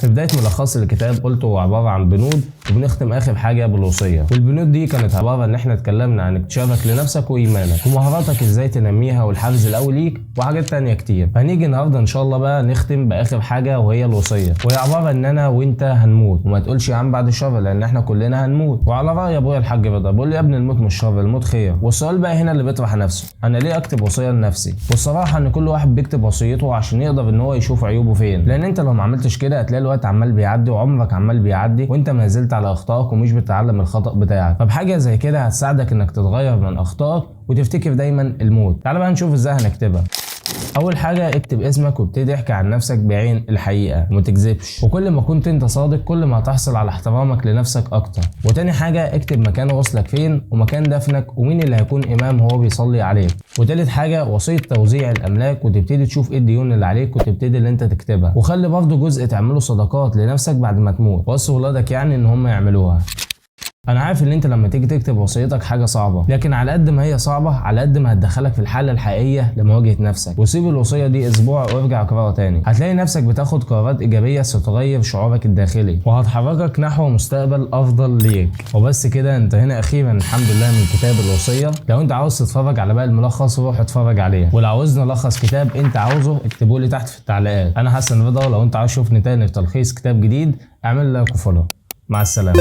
في بداية ملخص الكتاب قلت هو عبارة عن بنود، وبنختم اخر حاجة بالوصية. والبنود دي كانت عبارة ان احنا اتكلمنا عن اكتشافك لنفسك وايمانك ومهاراتك ازاي تنميها والحافز الاول ليك وحاجات تانية كتير. هنيجي النهارده ان شاء الله بقى نختم باخر حاجة وهي الوصية، وهي عبارة ان انا وانت هنموت، وما تقولش يا عم بعد الشر لان احنا كلنا هنموت. وعلى راي ابويا الحاج رضا بيقول لي يا ابني الموت مش شر، الموت خير. والسؤال بقى هنا اللي بيطرح نفسه، انا ليه اكتب وصية لنفسي؟ والصراحة ان كل واحد بيكتب وصيته عشان يقدر ان هو يشوف عيوبه فين، لان انت لو ما عملتش كده هتلاقي الوقت عمال بيعدي وعمرك عمال بيعدي وانت ما زلت على اخطائك ومش بتتعلم الخطأ بتاعك. فبحاجه زي كده هتساعدك انك تتغير من اخطائك وتفتكر دايما الموت. تعال بقى نشوف ازاي هنكتبها. اول حاجة اكتب اسمك وابتدي احكي عن نفسك بعين الحقيقة وما تكذبش، وكل ما كنت انت صادق كل ما هتحصل على احترامك لنفسك اكتر. وتاني حاجة اكتب مكان غسلك فين ومكان دفنك ومين اللي هيكون امام هو بيصلي عليك. وتالت حاجة وصية توزيع الاملاك، وتبتدي تشوف ايه الديون اللي عليك وتبتدي اللي انت تكتبها، وخلي برضه جزء تعمله صدقات لنفسك بعد ما تموت، وصي ولادك يعني ان هم يعملوها. انا عارف ان انت لما تيجي تكتب وصيتك حاجة صعبة، لكن على قد ما هي صعبة على قد ما هتدخلك في الحالة الحقيقية لمواجهة نفسك. وسيب الوصية دي اسبوع وارجع اقراها تاني، هتلاقي نفسك بتاخد قرارات ايجابية ستغير شعورك الداخلي وهتحركك نحو مستقبل افضل ليك. وبس كده انتهينا اخيرا الحمد لله من كتاب الوصية. لو انت عاوز تتفرج على باقي الملخص روح اتفرج عليه، ولو عاوزني الخص كتاب انت عاوزه اكتبه لي تحت في التعليقات. انا حسن رضا، ولو انت عاوز تشوفني تاني في تلخيص كتاب جديد اعمل like و follow. مع السلامة.